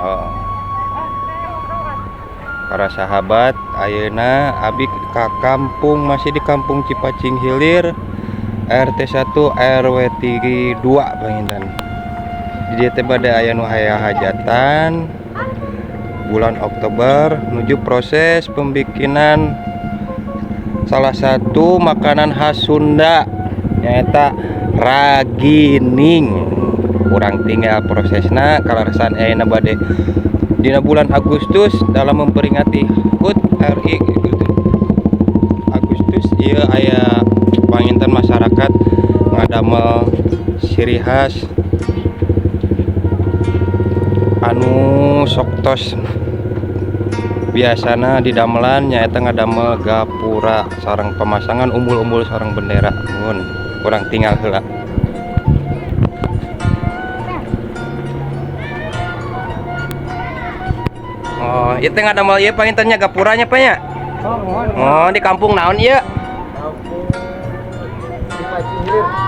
Oh. Para sahabat, ayeuna abi ka kampung, masih di kampung Cipacing Hilir, RT 1 RW 2 panginten. Di dieu teh bade aya nu aya hajatan bulan Oktober menuju proses pembikinan salah satu makanan khas Sunda nyaeta ragining. Kurang tinggal prosesna kaleresan ayeuna bade dina bulan Agustus dalam memperingati HUT RI gitu. Agustus ieu aya panginten masyarakat ngadamel ciri khas anu sok tos biasana didamelan, nyaeta ngadamel gapura sareng pemasangan umbul-umbul sareng bendera. Mun kurang tinggal heula. Oh, ieu teh ngadamel ieu pangintennya gapuranya, Pak, nya? Oh, di kampung naon ieu?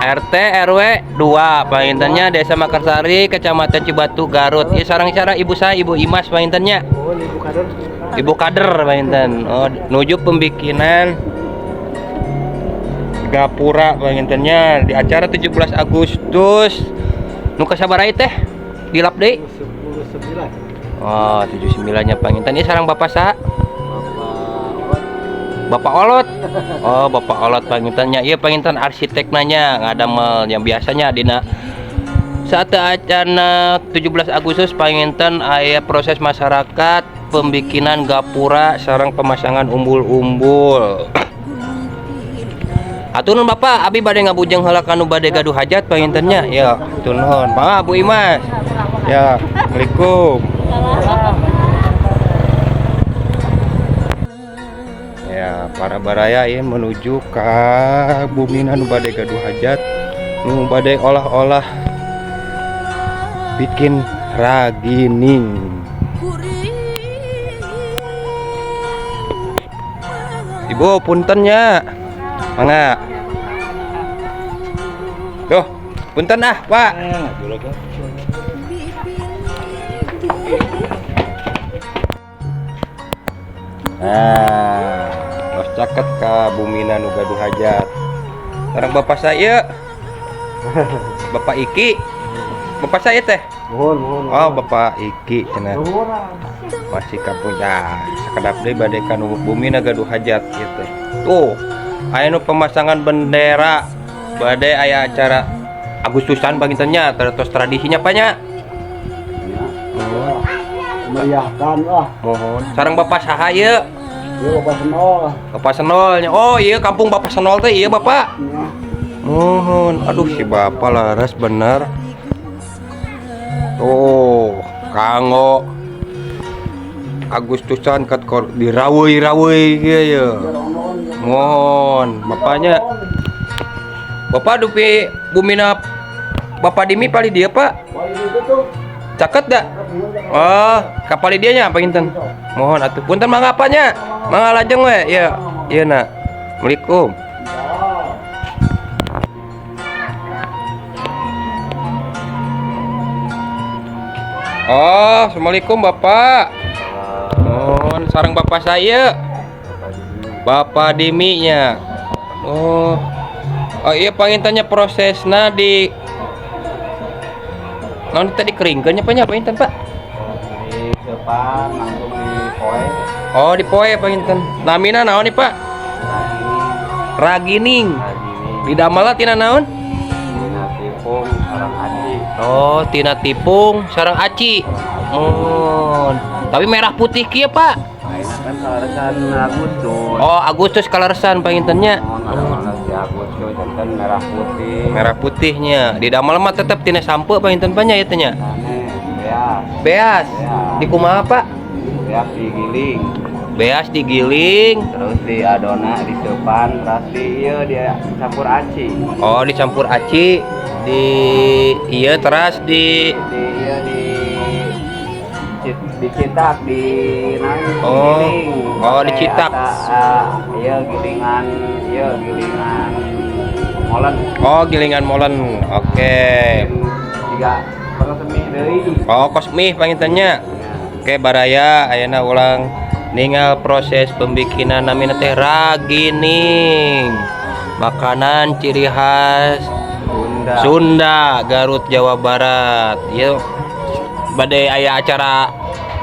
RT RW 2 pangintennya, Desa Mekarsari, Kecamatan Cibatu, Garut. Ieu sareng cara ibu saya, Ibu Imas pangintennya. Oh, Ibu Kader. Ibu Kader panginten. Oh, nuju pembikinan gapura pangintennya di acara 17 Agustus. Nu kasabaraha teh? Dilap deui? 79. Oh, 79 nya panginten. Ieu sareng Bapak saha? Bapak Olot. Oh, Bapak Olot pangintennya. Ieu panginten arsitek nanya ngadamel yang biasanya dina saat acara 17 Agustus panginten aya proses masyarakat pembikinan gapura sareng pemasangan umbul-umbul. Atur nuhun Bapak, abi bade ngabujeng heula kanu bade gaduh hajat pangintennya. Ya, atur nuhun. Mangga Bu Imas. Ya, Assalamualaikum. Ya, para baraya ieu menuju ka bumina nu bade gaduh hajat, nu bade olah-olah bikin ragining. Ibu punten nya. Mangga. Tuh, punten ah, Pak. Nah, tos caket ka bumina nu gaduh hajat. Sareng bapak saya. Bapak Iki. Bapak saya teh. Mohon, mohon. Oh, Bapak Iki cenah. Masih kampung ya, sakedap deui bade ka nu bumina gaduh hajat ieu teh. Tuh, aya nu pemasangan bendera bade aya acara Agustusan pangintennya, terus tradisinya Pak nya. Meriahkan lah. Mohon. Sareng Bapak saha ieu? Ieu Bapak Senol. Bapak Senol nya. Oh, iya kampung Bapak Senol teh iya Bapak. Ya. Mohon. Aduh si Bapak laras bener. Tuh, kanggo Agustusan kat kor diraweuy-raweuy kieu ye. Mohon, bapaknya. Bapak dupi bumina Bapak Dimi pali dia, Pak. Caket dak? Oh, kapali dia nya panginten. Mohon atuh punten mangga apa nya? Mangga lajeng we. Ya, ieu na. Assalamualaikum. Oh, Assalamualaikum Bapak. Mohon sareng Bapak saya. Bapak Dimi nya. Oh. Oh iya pangintennya prosesna di naon tadi keringkeun nya Pak nya panginten Pak? Di depan langsung di poe. Oh, di poe panginten. Namina naon nih Pak? Ragining. Ragining. Di damelna tina naon? Tina tipung sareng aci. Oh, tina tipung sareng aci. Oh. Tapi merah putih kieu Pak. Ayeuna kan kaleresan Agustus. Oh, Agustus kaleresan pangintennya. Mohon di Agustus janten merah putih. Merah putihnya. Di damel mah tetep tina sampe panginten Pak nya ieu teh nya. Sanes, beas. Beas. Beas. Di kumaha Pak? Beas digiling. Beas digiling. Terus di adona diseupan, terus di ieu dia campur aci. Oh, dicampur aci, di ieu teras di Di ieu di dicitak di naon? Oh. Giling. Oh, Pakai dicitak. Iya gilingan, iya gilingan molen. Oh, gilingan molen. Oke. Tiga perlu semi deui. Oh, kos mie pangintennya. Ya. Oke baraya, ayeuna urang ningal proses pembikinan namina teh ragining. Makanan ciri khas Sunda. Sunda, Garut, Jawa Barat. Ieu bade aya acara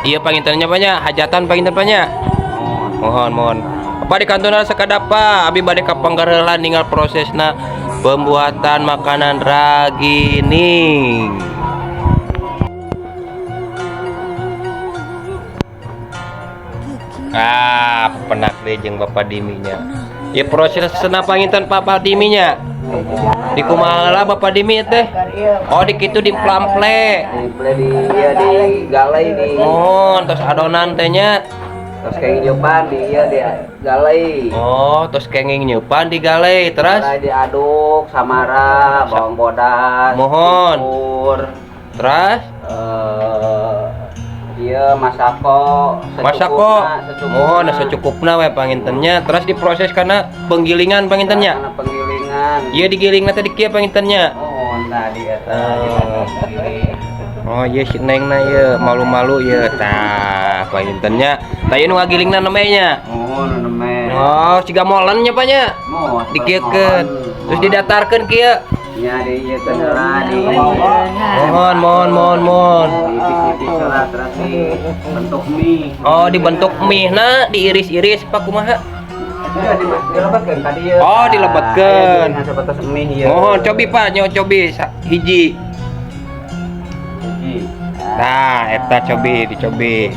ieu panginten nya, Pak, nya, hajatan panginten, Pak, nya. Mohon, mohon. Apa di kantorna sakedap, Pak? Abi bade ka panggarelan ningal prosesna pembuatan makanan ragining. Ah, penak deui jeung Bapak Diminya. Ya prosesna panginten Bapak Diminya. Di kumaha lah Bapak Dimi teh? Oh, di kitu di plample. Di di ieu di galai di. Mohon tos adonan teh nya. Terus kayak nyeupan di ieu di galai. Oh, tos kenging nyeupan di galai terus Galai diaduk samara, bawang bodas, Mohon. Cikur, terus ieu masako. Masako. Secukupna. Mohon secukupna we pangintennya, terus diproses karena penggilingan pangintennya. Karena penggilingan. Iya, digiling teh di kieu pangintennya. Oh, nah di eta. Oh. Digiling. Oh iya, si Neng na ieu malu-malu ieu tah pangintennya. Tah, ieu nu ngagilingna namanya. Oh, nu neme. Oh, siga molen nya, Pak, nya. Oh, Dikieukeun. Terus didatarkeun kieu. Nya di ieu teh heula di. Mohon, mohon, mohon, mohon. Diipis-ipis heula terus dibentuk mie. Oh, dibentuk mie na diiris-iris, Pak, kumaha? Enggak, dilebetkeun ka dieu. Oh, dilebetkeun. Aya gilingan sabatas mie ieu. Mohon cobi, Pak, nyo cobi hiji. Hiji. Nah, eta cobi dicobi.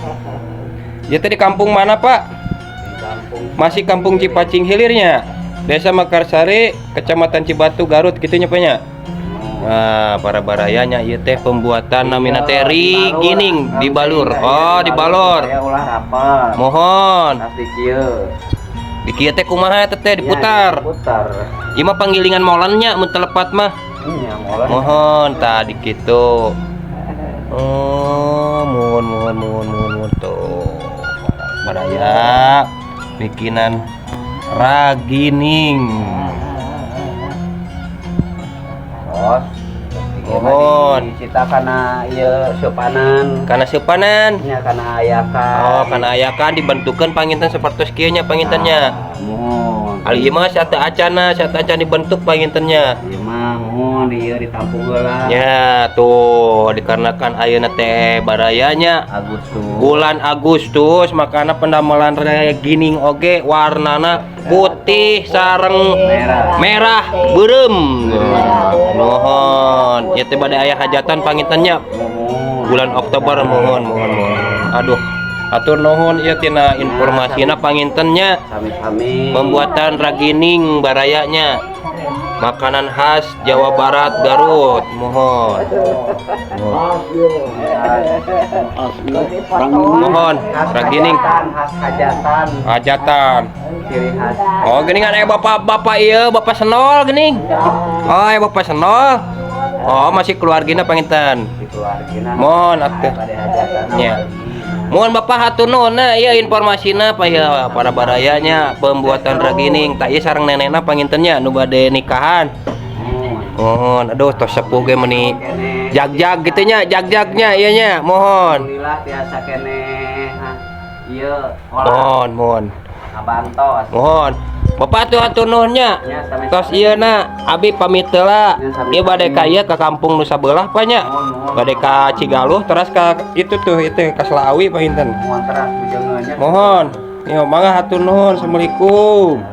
Ya teh di kampung mana, Pak? Di kampung. Masih kampung Cipacing Hilirnya. Desa Mekarsari, Kecamatan Cibatu, Garut gitu nya, Pak, nya. Nah, para barayanya ieu teh pembuatan namina teh rigining dibalur. Oh, dibalur. Ya ulah rapat. Mohon. Terus di kieu. Di kieu teh kumaha eta teh diputar? Ya, diputar. Ieu mah panggilingan molennya mun teu lepat mah. Nya molen. Mohon tadi gitu. Oh, mohon, mohon, mohon, mohon, mohon tuh. Baraya bikinan ragining. Terus Mohon. Dicita kana ieu seupanan. Karena seupanan. Nya kana ayakan. Oh, karena ayakan dibentukkan panginten seperti kieu nya pangintennya. Nah, mohon. Ali ieu mah sate acana, sate acan dibentuk pangintennya. Ieu mah mohon di ieu ditampung heula. Ya, tuh dikarenakan ayeuna teh barayanya Agustus. Bulan Agustus, makana pendamelan ragining oge warnana putih sareng Merah. Merah beureum. Mohon ya teh bade aya hajatan pangintennya Mohon. Bulan Oktober. Mohon, mohon, mohon. Aduh, atur nuhun ieu tina informasina pangintennya. Sami-sami. Pembuatan ragining barayanya, makanan khas Jawa Barat, Garut. Mohon, mohon ragining. Khas hajatan. Hajatan. Ciri khas. Oh, gini kan, bapak bapak iya, bapak senol gini. Oh, bapak senol. Oh, masih keluargina panginten. Di keluargina. Mohon atuh. Pada hajatan. Ya. Mohon Bapak hatur nuhun nah ieu informasina, Pak, ya para barayanya pembuatan ragining tak ieu sareng nenekna pangintennya nu bade nikahan. Mohon. Mohon, aduh, tos sepuh ge meuni Kene. jag-jag gitu nya, jag-jagnya ieu nya, mohon. Alhamdulillah tiasa keneh. Hah, ieu olah Mohon, mohon. ngabantos. Mohon. Bapak tuh hatur nuhun nya. Ya, sami-sami. Tos ieu na abi pamit heula. Ya, sami-sami. Ieu bade ka ieu ka kampung nu sabelah, Pak, nya. Mohon, mohon. Bade ka Cigaluh terus ka itu tuh itu ka Selaawi panginten. Mohon teras bujangeunnya. Mohon. Yo mangga, hatur nuhun. Assalamualaikum.